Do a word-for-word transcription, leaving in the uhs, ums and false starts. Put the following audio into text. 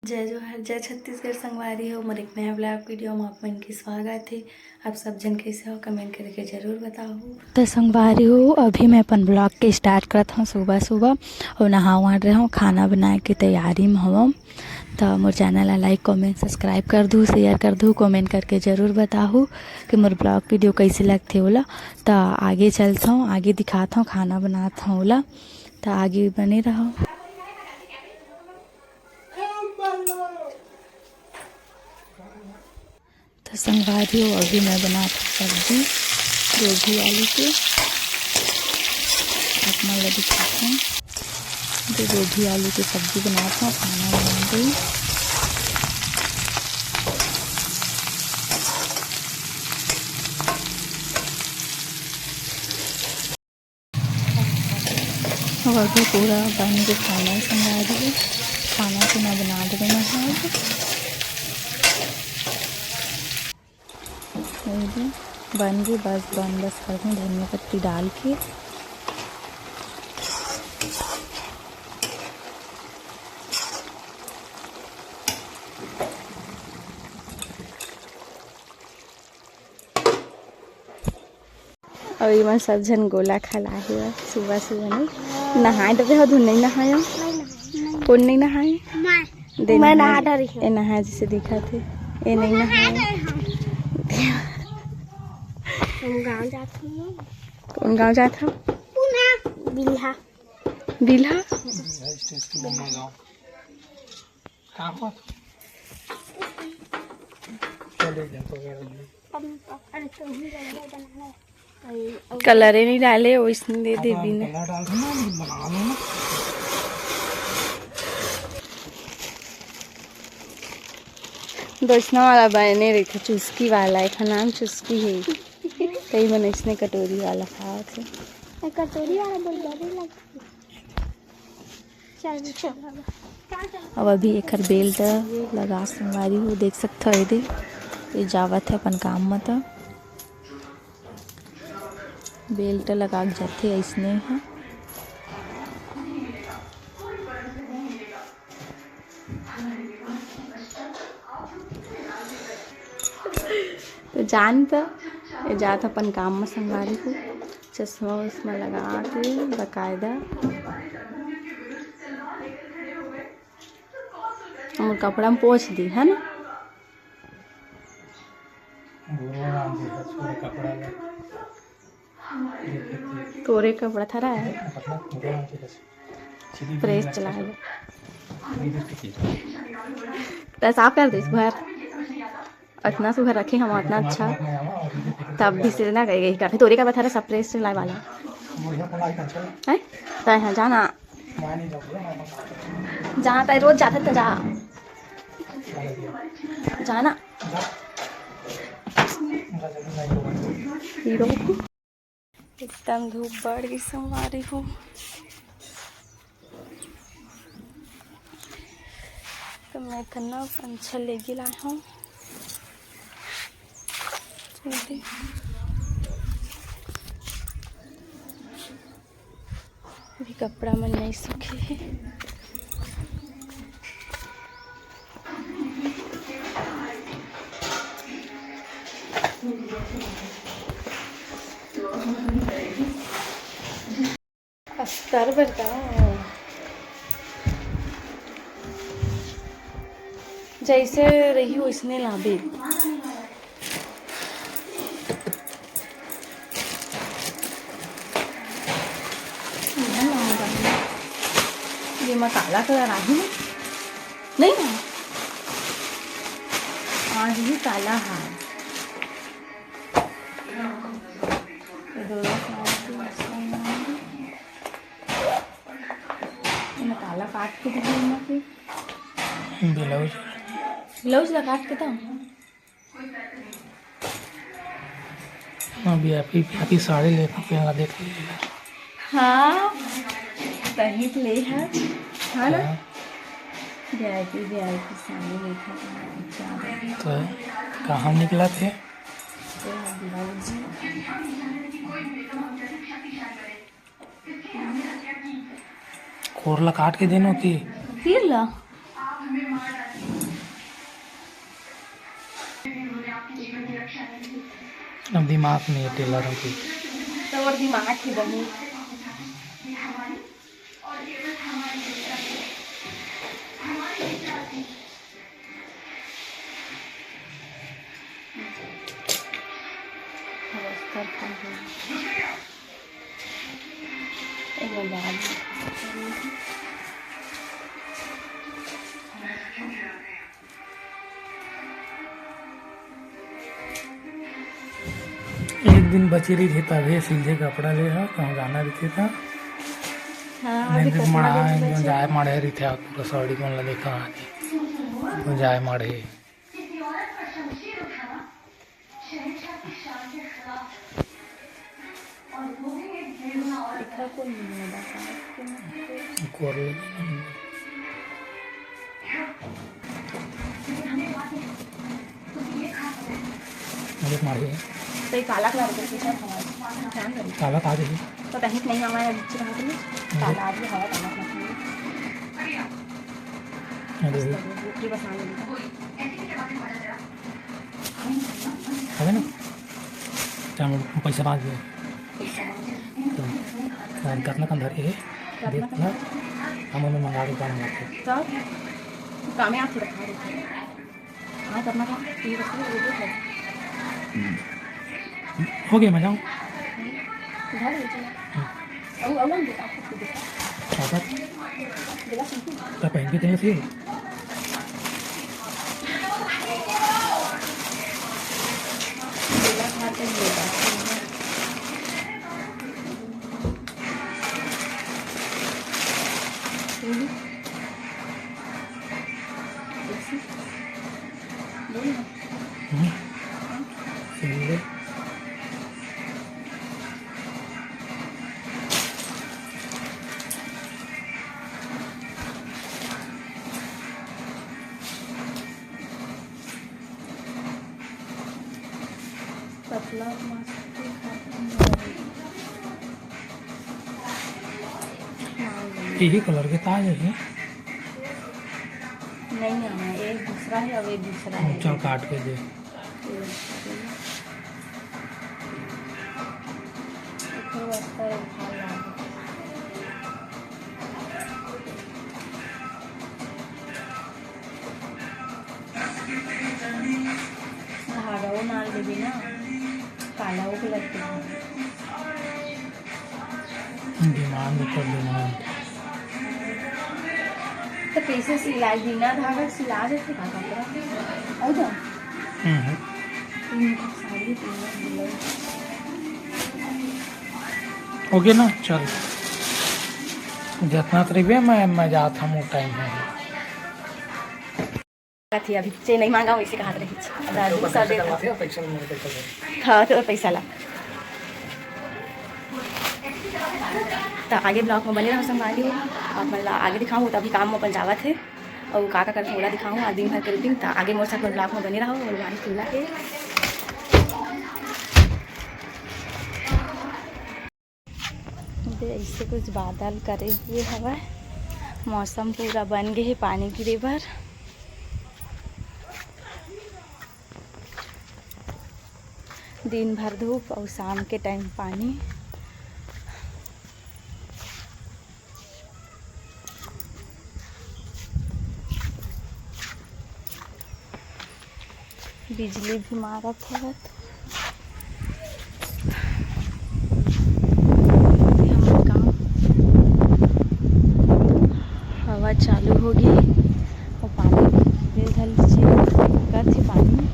जय जोहार, जय छत्तीसगढ़ संगवारी हो। मोर एक नया vlog video में आप मन के स्वागत हे। आप सब झन कइसे हो, comment करके जरूर बताहू। त संगवारी हो, अभी मैं अपन vlog के start करत हूँ सुबह सुबह, अउ नहा वहा रहे हूँ, खाना बनाए के तैयारी में हवं। त मोर channel ला like, comment, subscribe कर दू, share कर दू, comment करके जरूर बताहू कि मोर vlog video कइसे लगथे ओला। त आगे चलत हूँ, आगे दिखात हूँ, खाना बनात हूँ ओला। त आगे बने रहो। त संगवारी हो, अभी मैं बनात हूँ सब्जी गोभी आलू के। आप मन ला दिखात हूँ, जो गोभी आलू के सब्जी बनात हूँ, खाना बन गई। अब अभी पूरा बन के खाना संगवारी हो, खाना पीना बना देबे मैं ह अब। ये दे, बन गई, बस बन, बस कर दूँ धनिया पत्ती डाल के। अउ इमन सब झन गोला खला हे सुबह सुबह में। नहाए डबे हो, धुन नहीं नहायो? नहीं नहाए, नहीं। कौन नहीं नहाए? मैं। दे मैं नहा नहा डरी हूँ। ए नहाए जैसे दिखत हे। ए नहीं नहाए। हम गाँव जात हूँ। कौन गाँव जात हो? बिल्हा। बिल्हा? कलर ही नहीं डाले, वैसने दे दे बिना। दोसना वाला बने रहिथे, चुस्की वाला, एखर नाम चुस्की हे। कई मन अइसने कटोरी वाला खावत हे। कटोरी वाला बोल बड़े लगथे। चल, चल। अब अभी एखर बेल्ट लगा संगवारी हो, देख सकथव एदे, ये जावत हे अपन काम म। त बेल्ट लगा के जाथे अइसने ह। तो जान त, ये जात अपन काम म संगवारी हो, चश्मा उश्मा लगा के बकायदा। हमर कपड़ा में पोंछ दी, है ना? तोरे कपड़ा थरा है। प्रेस चला ले। त साफ कर दे इस बार। अतना सुघर रखे हम, अतना अच्छा। तब भी से ना गए, गए करथे। तोरे कपड़ा थरा सब प्रेस चलाए वाला। हैं? तय है, जाना। जहाँ तय रोज जाथे त जा। जाना। हीरो। एकदम धूप बढ़ गई संगवारी हो। तो मैं इतना पंछा लेके लाया हूँ। अभी कपड़ा मन नहीं सूखे हे। अस्तर बर का जैसे रही वैसने लाबे। ये मसाला कलर आही नहीं ना, आज भी काला है। ये दोनों side से इसको ये काला काट के दीजिए ना फिर। ब्लाउज। ब्लाउज ला काट के तो। अभी आप ही, आप ही साड़ी लेके पहना देख लीजिए। हाँ, तही तो ले है, है ना? हाँ। वीआईपी, वीआईपी साड़ी लेके पहना। तो कहाँ निकला थे? तो है ब्लाउज। खोर ला काट के देनो कि? तीर ला? अब दिमाग नहीं है टेलर के। तोर दिमाग ही बनी। एक दिन बचे रहिथे तभे सिलथे कपड़ा ले ह, कहूँ जाना रहिथे त। हाँ, नहीं अभी तो कतना मढ़ा दिन है, बचे। जाए मढ़े रहिथे, पूरा साड़ी मन ला देखा आगे। तो जाए मढ़े। अरे मारे। तो ये काला कलर का टी-शर्ट हमारे ध्यान रहे। काला का जही? तो कहीं नहीं हमारे नीचे रहा तो नहीं। काला आज भी हवा काला कलर का। अरे। ये बस आने दो। हवे ना? चल, पैसा बांच दे। तो, तो कतना कन धरे हे? देख ना, हम ओमे मंगा के काम करते। तब? कामे आथे रखा रहथे। हाँ, कतना का? तीन सौ रुपये है। हो गया, मैं जाऊँ। घर ले चलो। हम्म। अब, अब हम देखा, आपको देखा। पापा, देखा सुनती। तो पहन के चले थे। हम्म। सही है। पतला मस्त। यही कलर के ताज है। नहीं है, एक दूसरा है और एक दूसरा है। चल काट के दे। एक दूसरा है। एक दूसरा है। धागा वो नाल देबे ना, काला वो कलर के। डिमांड ऊपर डिमांड। तो कैसे सिलाई, बिना धागा सिला देते का कपड़ा? हो जा। हम्म, हम्म। तीन साड़ी, तीन ब्लाउज। ओके ना, चल। जितना तरीबे मैं, मैं जात हूँ, टाइम है। कथी अभी चेन्नई मांगा, वैसे कहात रही। दादी सब देखा। हाँ, तो पैसा ला। तो आगे ब्लॉग में बने रहो संगवारी हो, आप मन ला आगे दिखाऊँ, तो अभी काम में अपन जावत है और का का करत हूँ, ओला दिखाऊँ। आज दिन भर के रूटीन, तो आगे मोर साथ में ब्लॉग में बने रहो। और बारिश चल रहा है। दे, ऐसे कुछ बादल करे हुए हवय, मौसम पूरा बन गे हे पानी गिरे बर। दिन भर धूप अउ शाम के टाइम पानी। बिजली भी मारत हवत। हमर गाँव हवा चालू होगे, अउ पानी गिरे धर लीजिए, कथे पानी।